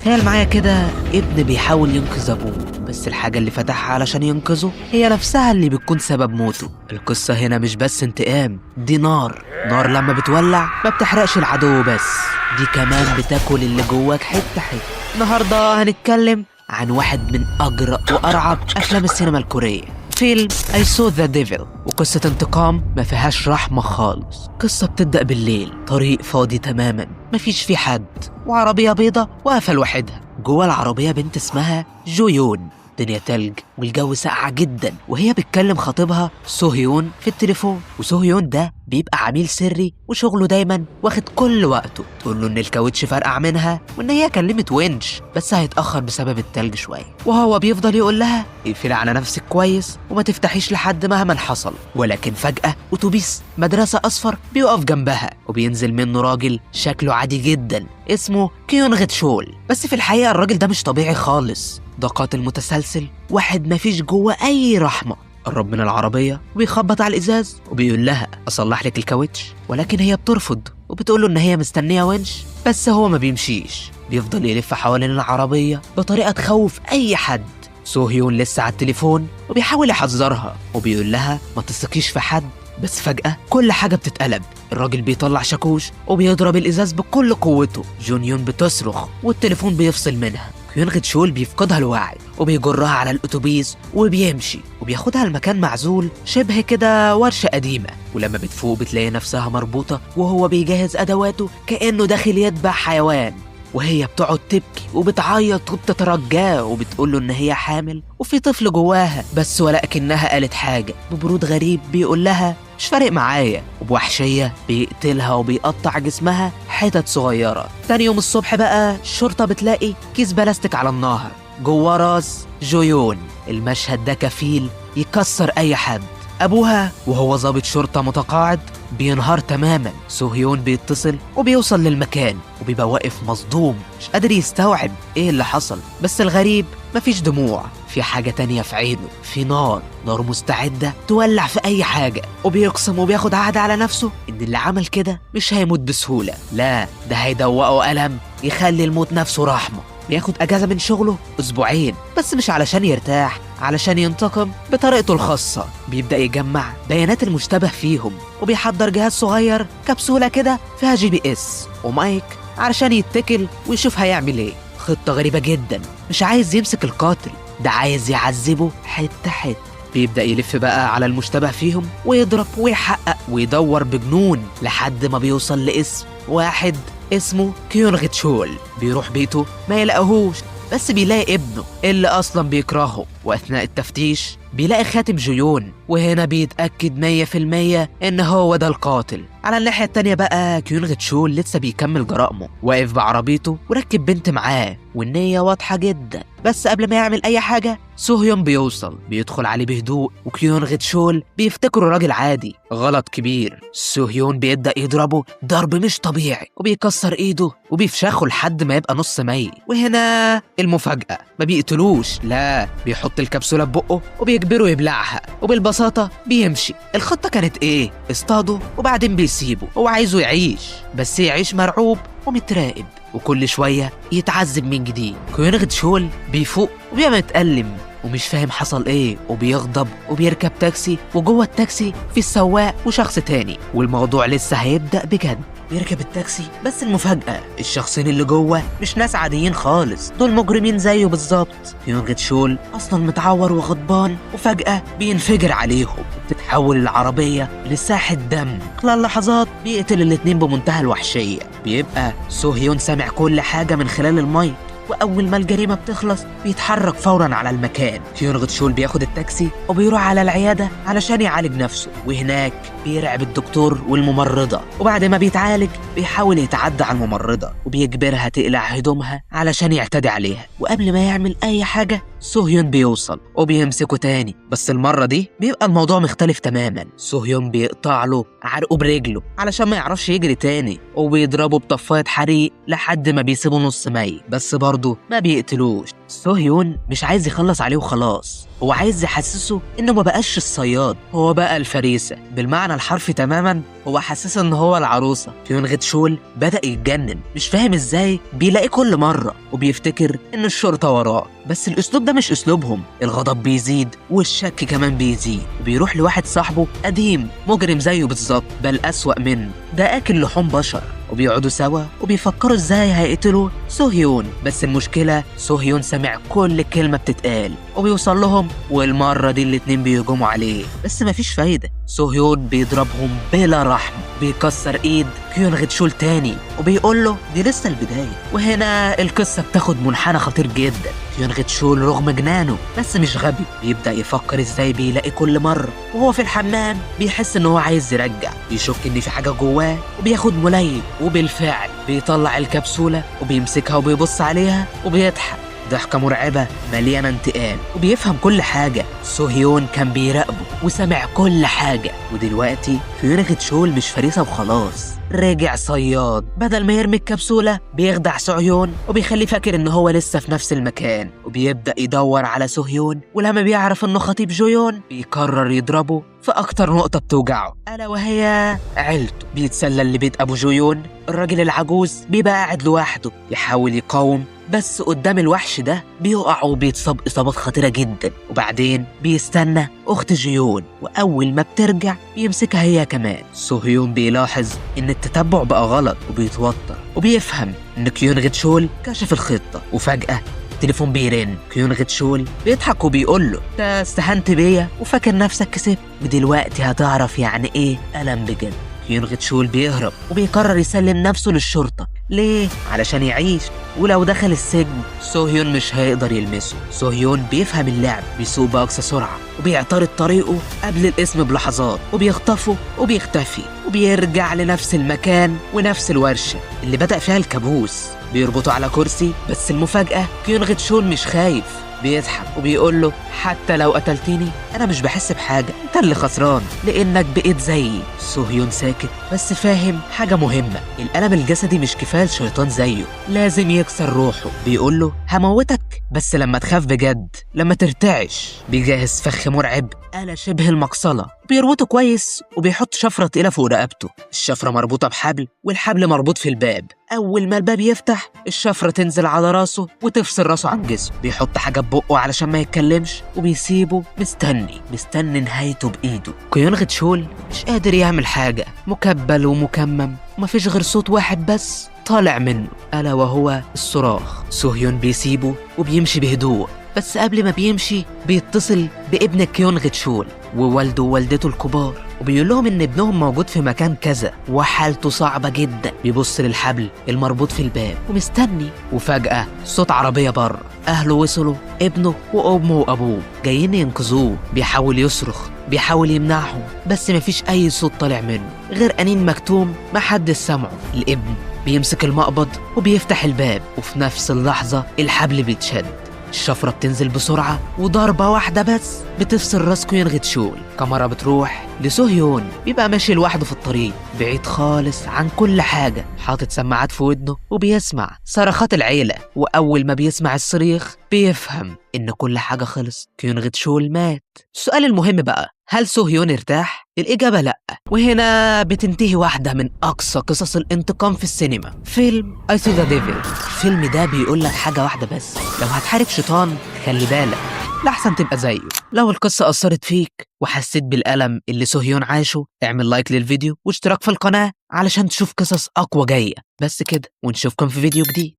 تخيل معايا كده ابن بيحاول ينقذ ابوه، بس الحاجة اللي فتحها علشان ينقذه هي نفسها اللي بتكون سبب موته. القصة هنا مش بس انتقام، دي نار. نار لما بتولع ما بتحرقش العدو بس، دي كمان بتاكل اللي جواك حتة حتة. النهاردة هنتكلم عن واحد من أجرأ وأرعب أفلام السينما الكورية، فيلم I Saw the Devil، وقصة انتقام ما فيهاش رحمة خالص. قصة بتبدأ بالليل، طريق فاضي تماما مفيش فيه حد، وعربية بيضة واقفة لوحدها. جوه العربية بنت اسمها جويون. الدنيا تلج والجو ساقع جدا، وهي بتكلم خطيبها سوهيون في التليفون. وسوهيون ده بيبقى عميل سري وشغله دايما واخد كل وقته. تقول له ان الكاوتش فرقع منها وان هي كلمت ونش بس هيتاخر بسبب التلج شوية، وهو بيفضل يقول لها اقفلي على نفسك كويس وما تفتحيش لحد مهما حصل. ولكن فجاة اتوبيس مدرسه اصفر بيقف جنبها، وبينزل منه راجل شكله عادي جدا اسمه كيونغ تشول. بس في الحقيقة الراجل ده مش طبيعي خالص، ده قاتل متسلسل، واحد مفيش جوه اي رحمه. قرب من العربية وبيخبط على الإزاز وبيقول لها أصلح لك الكاوتش، ولكن هي بترفض وبتقول له إن هي مستنية ونش، بس هو ما بيمشيش، بيفضل يلف حوالين العربية بطريقة تخوف أي حد. سوهيون لسه على التليفون وبيحاول يحذرها وبيقول لها ما تثقيش في حد، بس فجأة كل حاجة بتتقلب. الراجل بيطلع شاكوش وبيضرب الإزاز بكل قوته. جونيون بتصرخ والتليفون بيفصل منها. كيونغ تشول بيفقدها الوعي وبيجرها على الأتوبيس وبيمشي، وبياخدها لمكان معزول شبه كده ورشة قديمة. ولما بتفوق بتلاقي نفسها مربوطة وهو بيجهز أدواته كأنه داخل يذبح حيوان. وهي بتقعد تبكي وبتعيط وبتترجاه وبتقوله إن هي حامل وفي طفل جواها، بس ولكنها قالت حاجة. ببرود غريب بيقول لها مش فارق معايا، وبوحشية بيقتلها وبيقطع جسمها حتت صغيرة. تاني يوم الصبح بقى الشرطة بتلاقي كيس بلاستيك على النهر جواه راس جويون. المشهد ده كفيل يكسر أي حد. أبوها وهو ضابط شرطة متقاعد بينهار تماما. سوهيون بيتصل وبيوصل للمكان وبيبقى واقف مصدوم مش قادر يستوعب ايه اللي حصل. بس الغريب مفيش دموع، في حاجة تانية في عينه، في نار، نار مستعدة تولع في أي حاجة. وبيقسم وبياخد عهد على نفسه إن اللي عمل كده مش هيموت بسهولة، لا ده هيدوقه ألم يخلي الموت نفسه رحمة. بياخد أجازة من شغله أسبوعين، بس مش علشان يرتاح، علشان ينتقم بطريقته الخاصة. بيبدأ يجمع بيانات المشتبه فيهم وبيحضر جهاز صغير كبسولة كده فيها GPS ومايك علشان يتكل ويشوف هيعمل ايه. خطة غريبة جدا، مش عايز يمسك القاتل، ده عايز يعذبه حتة حتة. بيبدأ يلف بقى على المشتبه فيهم ويضرب ويحقق ويدور بجنون لحد ما بيوصل لاسم واحد اسمه كيونغ تشول. بيروح بيته ما يلاقيهوش، بس بيلاقي ابنه اللي أصلا بيكرهه. وأثناء التفتيش بيلاقي خاتم جيون، وهنا بيتأكد 100% إن هو ده القاتل. على الناحية التانية بقى كيونغ تشول لسه بيكمل جرائمه، واقف بعربيته وركب بنت معاه والنية واضحة جدا. بس قبل ما يعمل أي حاجة سوهيون بيوصل، بيدخل عليه بهدوء، وكيونغ تشول بيفتكره راجل عادي. غلط كبير. سوهيون بيبدأ يضربه ضرب مش طبيعي وبيكسر ايده وبيفشخه لحد ما يبقى نص ميت. وهنا المفاجأة، ما بيقتلوش، لا بيحط الكبسولة ببقه وبيجبره يبلعها، وبالبساطة بيمشي. الخطة كانت ايه؟ اصطاده وبعدين بيسيبه، هو عايزه يعيش، بس يعيش مرعوب ومتراقب وكل شوية يتعذب من جديد. كيونغ تشول بيفوق وبيبقى متألم ومش فاهم حصل ايه، وبيغضب وبيركب تاكسي، وجوه التاكسي في السواق وشخص تاني، والموضوع لسه هيبدأ بجد. بيركب التاكسي، بس المفاجأة الشخصين اللي جوه مش ناس عاديين خالص، دول مجرمين زيه بالظبط. كيونغ تشول أصلا متعور وغضبان، وفجأة بينفجر عليهم، بتتحول العربية لساحة دم. خلال لحظات بيقتل الاتنين بمنتهى الوحشية. بيبقى سوهيون سامع كل حاجة من خلال المايك، وأول ما الجريمة بتخلص بيتحرك فورا على المكان. كيونغ تشول بياخد التاكسي وبيروح على العيادة علشان يعالج نفسه، وهناك بيرعب الدكتور والممرضة. وبعد ما بيتعالج بيحاول يتعدى على الممرضة وبيجبرها تقلع هدومها علشان يعتدي عليها. وقبل ما يعمل أي حاجة سوهيون بيوصل وبيمسكه تاني، بس المرة دي بيبقى الموضوع مختلف تماما. سوهيون بيقطع له عرقه برجله علشان ما يعرفش يجري تاني، وبيضربه بطفاية حريق لحد ما بيسيبه نص ميت، بس برضه ما بيقتلوش. سوهيون مش عايز يخلص عليه وخلاص، هو عايز يحسسه انه ما بقاش الصياد، هو بقى الفريسة بالمعنى الحرفي تماما. هو حسسه ان هو العروسة. كيونغ تشول بدأ يتجنن، مش فاهم ازاي بيلاقيه كل مرة، وبيفتكر ان الشرطة وراه، بس الاسلوب ده مش اسلوبهم. الغضب بيزيد والشك كمان بيزيد، وبيروح لواحد صاحبه قديم مجرم زيه بالظبط بل أسوأ منه، ده اكل لحوم بشر. وبيقعدوا سوا وبيفكروا ازاي هيقتلوا سوهيون، بس المشكلة سوهيون سمع كل كلمة بتتقال وبيوصل لهم، والمرة دي الاتنين بيهجموا عليه بس مفيش فايدة. سوهيون بيضربهم بلا رحمة، بيكسر ايد كيونغ تشول تاني وبيقول له دي لسه البداية. وهنا القصة بتاخد منحنى خطير جدا. كيونغ تشول رغم جنانه بس مش غبي، بيبدأ يفكر ازاي بيلاقي كل مرة وهو في الحمام بيحس ان هو عايز يرجع، بيشك ان في حاجة جواه وبياخد ملين، وبالفعل بيطلع الكبسولة وبيمسكها وبيبص عليها وبيضحك ضحكة مرعبة مليانة انتقام، وبيفهم كل حاجة. سوهيون كان بيراقبه وسمع كل حاجة، ودلوقتي كيونغ تشول مش فريسة وخلاص، رجع صياد. بدل ما يرمي الكبسولة بيخدع سوهيون وبيخليه فاكر ان هو لسه في نفس المكان، وبيبدأ يدور على سوهيون، ولما بيعرف انه خطيب جويون بيقرر يضربه في أكتر نقطة بتوجعه، ألا وهي عيلته. بيتسلل لبيت أبو جويون، الراجل العجوز بيبقى قاعد لوحده، يحاول يقاوم بس قدام الوحش ده بيقع وبيتصاب إصابات خطيرة جدا. وبعدين بيستنى أخت جيون، وأول ما بترجع بيمسكها هي كمان. سوهيون بيلاحظ إن التتبع بقى غلط وبيتوتر، وبيفهم إن كيونغ تشول كشف الخطة. وفجأة التليفون بيرن، كيونغ تشول بيضحك وبيقول له انت استهنت بيا وفاكر نفسك كسبت، ودلوقتي هتعرف يعني ايه ألم بجد. كيونغ تشول بيهرب وبيقرر يسلم نفسه للشرطة. ليه؟ علشان يعيش، ولو دخل السجن سوهيون مش هيقدر يلمسه. سوهيون بيفهم اللعب، بيسوق بأقصى سرعة وبيعترض طريقه قبل الاسم بلحظات، وبيخطفه وبيختفي، وبيرجع لنفس المكان ونفس الورشة اللي بدأ فيها الكابوس. بيربطه على كرسي، بس المفاجأة كيونغ تشول مش خايف، بيضحك وبيقول له حتى لو قتلتني انا مش بحس بحاجه، انت اللي خسران لانك بقيت زيي. سوهيون ساكت بس فاهم حاجه مهمه، الالم الجسدي مش كفايه لشيطان زيه، لازم يكسر روحه. بيقول له هموتك بس لما تخاف بجد، لما ترتعش. بيجهز فخ مرعب، آلة شبه المقصلة، بيربطه كويس وبيحط شفرة تقيلة فوق رقبته. الشفرة مربوطة بحبل والحبل مربوط في الباب. أول ما الباب يفتح الشفرة تنزل على راسه وتفصل راسه عن جسمه. بيحط حاجة ببقه علشان ما يتكلمش وبيسيبه مستني مستني نهايته بإيده. كيونغ تشول مش قادر يعمل حاجة، مكبل ومكمم ومفيش غير صوت واحد بس طالع منه، ألا وهو الصراخ. سوهيون بيسيبه وبيمشي بهدوء، بس قبل ما بيمشي بيتصل بابن كيونغ تشول ووالده ووالدته الكبار، وبيقول لهم ان ابنهم موجود في مكان كذا وحالته صعبة جدا. بيبص للحبل المربوط في الباب ومستني، وفجأة صوت عربية بره. اهله وصلوا، ابنه وامه وابوه جايين ينقذوه. بيحاول يصرخ، بيحاول يمنعهم، بس مفيش اي صوت طالع منه غير انين مكتوم محدش سمعه. الابن بيمسك المقبض وبيفتح الباب، وفي نفس اللحظة الحبل بيتشد، الشفرة بتنزل بسرعة وضربة واحدة بس بتفصل راس كيونغ تشول. كاميرا بتروح لسوهيون، بيبقى ماشي لوحده في الطريق بعيد خالص عن كل حاجة، حاطط سماعات في ودنه وبيسمع صرخات العيلة، وأول ما بيسمع الصريخ بيفهم إن كل حاجة خلص، كيونغ تشول مات. السؤال المهم بقى، هل سوهيون ارتاح؟ الإجابة لأ. وهنا بتنتهي واحدة من أقصى قصص الانتقام في السينما، فيلم I Saw the Devil. الفيلم ده بيقول لك حاجة واحدة بس، لو هتحارب شيطان خلي بالك لأحسن تبقى زيه. لو القصة أثرت فيك وحسيت بالألم اللي سوهيون عاشه، اعمل like للفيديو واشتراك في القناة علشان تشوف قصص أقوى جاية. بس كده، ونشوفكم في فيديو جديد.